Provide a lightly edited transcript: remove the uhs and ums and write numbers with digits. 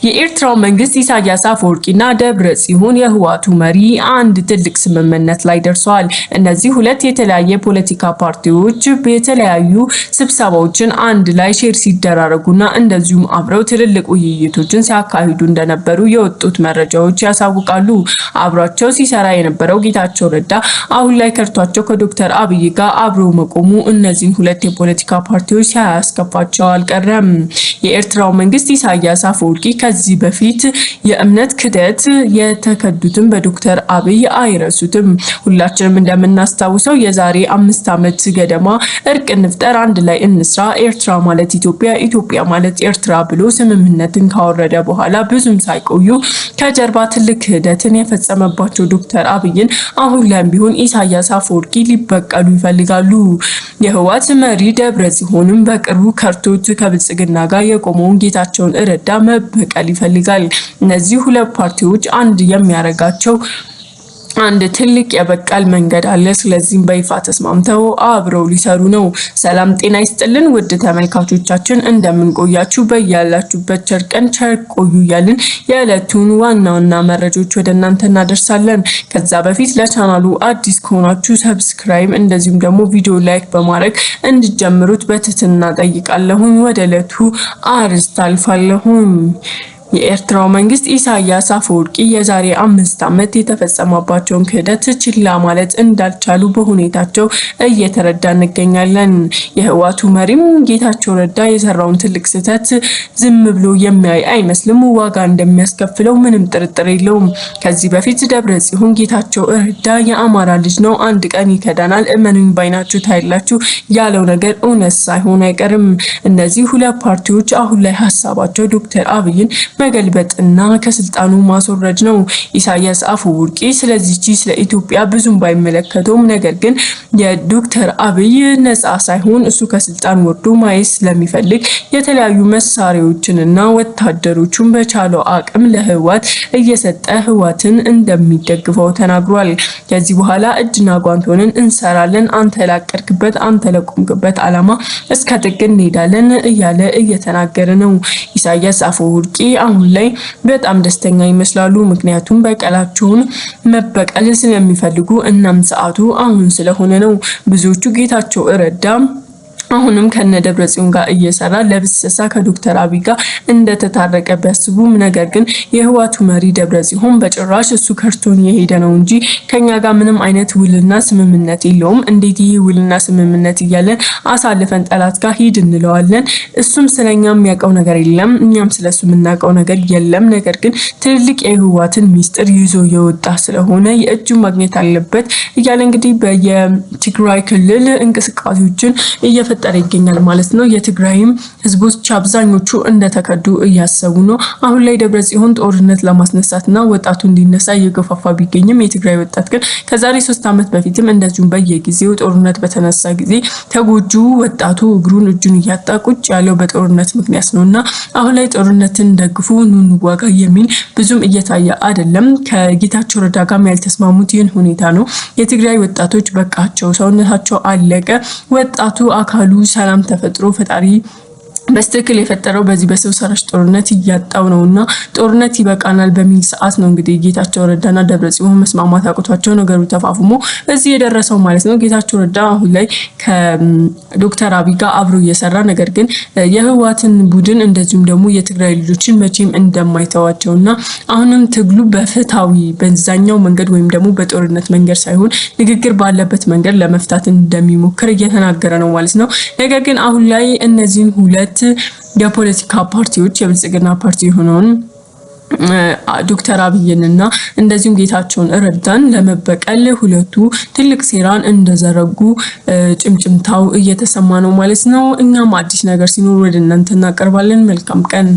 የኤርትራው መንግስት ኢሳያስ አፈወርቂና ደብረ ጽዮን የህወሓቱ መሪ አንድ ትልቅ ስምምነት ላይ ደርሰዋል። እነዚህ ሁለት የተለያየ ፖለቲካ ፓርቲዎች የተለያዩ ስብሰባዎችን አንድ ላይ share ሲደራረጉና እንደዚሁም አብረው ትልልቅ ውይይቶችን ሲያካሂዱ እንደነበሩ የወጡት መረጃዎች ያሳውቃሉ። አብሯቸው ሲሰራ የነበረው ጌታቸው ረዳ አሁን ላይ ከድቷቸው ከዶክተር አብይ ጋር አብሮ መቆሙ እነዚህን ሁለት የፖለቲካ ፓርቲዎች ሳያስከፋቸው አልቀረም። የኤርትራው መንግስት ኢሳያስ አፈወርቂ ከዚህ በፊት የእምነት ክደት የተከዱትን በዶክተር አብይ አይረሱትም። ሁላችንም እንደምናስታውሰው የዛሬ 5 ዓመት ገደማ እርቅ እንፍጠር፣ አንድ ላይ እንስራ፣ ኤርትራ ማለት ኢትዮጵያ፣ ኢትዮጵያ ማለት ኤርትራ ብሎ ስምምነትን ካወረደ በኋላ ብዙም ሳይቆዩ ከጀርባ ትልቅ ክህደትን የፈጸመባቸው ዶክተር አብይን አሁን ላይም ቢሆን ኢሳያስ አፈወርቂ ሊበቀሉ ይፈልጋሉ። የህወሓት መሪ ደብረ ጽዮንም በቅርቡ ከርቶት ከብልጽግና ጋር የቆመውን ጌታቸውን ረዳ መበቀል ይፈልጋል። እነዚህ ሁለት ፓርቲዎች አንድ የሚያደርጋቸው አንድ ትልቅ የበቀል መንገድ አለ። ስለዚህም በይፋ ተስማምተው አብረው ሊሰሩ ነው። ሰላም ጤና ይስጥልን ውድ ተመልካቾቻችን፣ እንደምንቆያችሁ በያላችሁበት ቸር ቀን ቸር ቆዩ እያልን የዕለቱን ዋና ዋና መረጃዎች ወደ እናንተ እናደርሳለን። ከዛ በፊት ለቻናሉ አዲስ ከሆናችሁ subscribe፣ እንደዚሁም ደግሞ ቪዲዮ like በማድረግ እንድጀምሩት በትህትና ጠይቃለሁኝ። ወደ ዕለቱ አርዕስት አልፋለሁኝ። የኤርትራው መንግስት ኢሳያስ አፈወርቂ የዛሬ 5 ዓመት የተፈጸመባቸውን ክህደት ችላ ማለት እንዳልቻሉ በሁኔታቸው እየተረዳ እንገኛለን። የህወሓቱ መሪም ጌታቸው ረዳ የሰራውን ትልቅ ስህተት ዝም ብሎ የሚያይ አይመስልም። ዋጋ እንደሚያስከፍለው ምንም ጥርጥር የለውም። ከዚህ በፊት ደብረ ጽዮን ጌታቸው ረዳ የአማራ ልጅ ነው፣ አንድ ቀን ይከዳናል፣ እመኑኝ ባይናችሁ ታያላችሁ ያለው ነገር እውነት ሳይሆን አይቀርም። እነዚህ ሁለት ፓርቲዎች አሁን ላይ ሀሳባቸው ዶክተር አብይን መገልበጥና ከስልጣኑ ማስወረድ ነው። ኢሳያስ አፈወርቂ ስለዚህች ስለ ኢትዮጵያ ብዙም ባይመለከተውም ነገር ግን የዶክተር አብይ ነፃ ሳይሆን እሱ ከስልጣን ወርዶ ማየት ስለሚፈልግ የተለያዩ መሳሪያዎችንና ወታደሮቹን በቻለው አቅም ለህወሓት እየሰጠ ህወሓትን እንደሚደግፈው ተናግሯል። ከዚህ በኋላ እጅና ጓንት ሆነን እንሰራለን፣ አንተ ላቀድክበት፣ አንተ ለቆምክበት ዓላማ እስከ ጥግ እንሄዳለን እያለ እየተናገረ ነው። ኢሳያስ አፈወርቂ አሁን ላይ በጣም ደስተኛ ይመስላሉ። ምክንያቱም በቀላቸውን መበቀል ስለሚፈልጉ እናም ሰዓቱ አሁን ስለሆነ ነው። ብዙዎቹ ጌታቸው ረዳ አሁንም ከነ ደብረ ጽዮን ጋር እየሰራ ለብሰሳ ከዶክተር አብይ ጋር እንደተታረቀ ቢያስቡም ነገር ግን የህወሓቱ መሪ ደብረ ጽዮን በጭራሽ እሱ ከርቶን የሄደ ነው እንጂ ከኛ ጋር ምንም አይነት ውልና ስምምነት የለውም። እንዴት ይህ ውልና ስምምነት እያለን አሳልፈን ጠላት ጋር ሂድ እንለዋለን? እሱም ስለኛ የሚያውቀው ነገር የለም፣ እኛም ስለሱ የምናውቀው ነገር የለም። ነገር ግን ትልልቅ የህወሓትን ሚስጥር ይዞ የወጣ ስለሆነ የእጁን ማግኘት አለበት እያለ እንግዲህ በየትግራይ ክልል እንቅስቃሴዎችን እየፈጠረ ይገኛል ማለት ነው። የትግራይም ህዝቦች አብዛኞቹ እንደተከዱ እያሰቡ ነው። አሁን ላይ ደብረ ጽዮን ጦርነት ለማስነሳትና ወጣቱ እንዲነሳ እየገፋፋ ቢገኝም የትግራይ ወጣት ግን ከዛሬ 3 ዓመት በፊትም እንደዚሁም በየጊዜው ጦርነት በተነሳ ጊዜ ተጎጁ ወጣቱ እግሩን እጁን እያጣ ቁጭ ያለው በጦርነት ምክንያት ነውና አሁን ላይ ጦርነትን ደግፎ ኑ እንዋጋ የሚል ብዙም እየታየ አይደለም። ከጌታቸው ረዳ ጋርም ያልተስማሙት ይህን ሁኔታ ነው። የትግራይ ወጣቶች በቃቸው፣ ሰውነታቸው አለቀ። ወጣቱ አካሉ ሰላም ተፈጥሮ ፈጣሪ በስትክክል የፈጠረው በዚህ በሰው ሰራሽ ጦርነት እያጣው ነውና ጦርነት ይበቃናል በሚል ሰዓት ነው እንግዲህ ጌታቸው ረዳና ደብረ ጽዮን መስማማት አቅቷቸው ነገሩ ተፋፍሞ እዚህ የደረሰው ማለት ነው። ጌታቸው ረዳ አሁን ላይ ከዶክተር አብይ ጋር አብሮ እየሰራ ነገር ግን የህወሓትን ቡድን እንደዚሁም ደግሞ የትግራይ ልጆችን መቼም እንደማይተዋቸውና አሁንም ትግሉ በፍትሃዊ በዛኛው መንገድ ወይም ደግሞ በጦርነት መንገድ ሳይሆን ንግግር ባለበት መንገድ ለመፍታት እንደሚሞክር እየተናገረ ነው ማለት ነው። ነገር ግን አሁን ላይ እነዚህን ሁለት የፖለቲካ ፓርቲዎች የብልጽግና ፓርቲ የሆነውን ዶክተር አብይንና እንደዚሁም ጌታቸውን ረዳን ለመበቀል ሁለቱ ትልቅ ሴራን እንደዘረጉ ጭምጭምታው እየተሰማ ነው ማለት ነው። እኛም አዲስ ነገር ሲኖር ወደ እናንተ እናቀርባለን። መልካም ቀን።